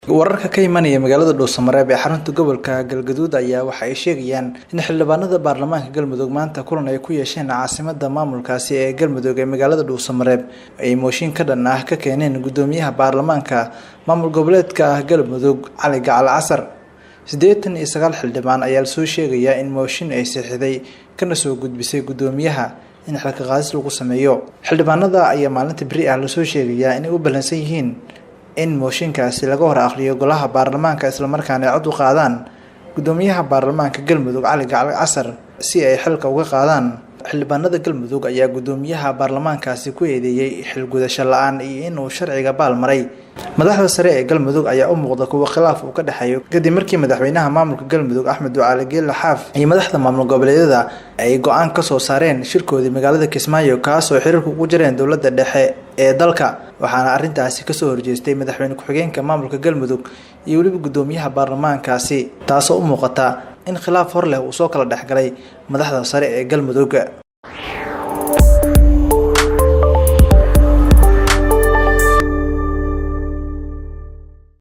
Wararka ka imanaya magaalada Dhuusamareeb ee xarunta gobolka Galgaduud ayaa waxa ay sheegayaan in xildhibaanada baarlamaanka Galmudug maanta kulan ay ku yeesheen caasimadda maamulkaasi ee Galmudug ee magaalada Dhuusamareeb ay mooshin ka dhan ah ka keeneen guddoomiyaha baarlamaanka maamul goboleedka Galmudug Cali Gacal Casar. 89 xildhibaan ayaa lasoo sheegayaa in mooshin ay saxiixday kana soo gudbisay guddoomiyaha in xilka qaadis lagu sameeyo. Xildhibaanada ayaa maalinta beri ah lasoo sheegayaa inay u ballansan yihiin in mooshinkaasi laga hor akhriyo golaha baarlamaanka, islamarkaana ay cod u qaadaan guddoomiyaha baarlamaanka Galmudug Cali Gacal Casar si ay xilka uga qaadaan. Xildhibaanada Galmudug ayaa guddoomiyaha baarlamaankaasi ku eedeeyey xilgudasho la-aan iyo inuu sharciga baal maray. Madaxda sare ee Galmudug ayaa u muuqda kuwa khilaaf uu ka dhexeeyo kadib markii madaxweynaha maamulka Galmudug Axmed Ducaale Geelle Xaaf iyo madaxda maamul goboleedyada ay go-aan kasoo saareen shirkoodii magaalada Kismaayo, kaasoo xiriirka ugu jireen dowladda dhexe ee dalka, waxaana arrintaasi kasoo horjeestay madaxweyne ku-xigeenka maamulka Galmudug iyo weliba guddoomiyaha baarlamaankaasi, taasoo u muuqata in khilaaf hor leh uu soo kala dhexgalay madaxda sare ee Galmudug.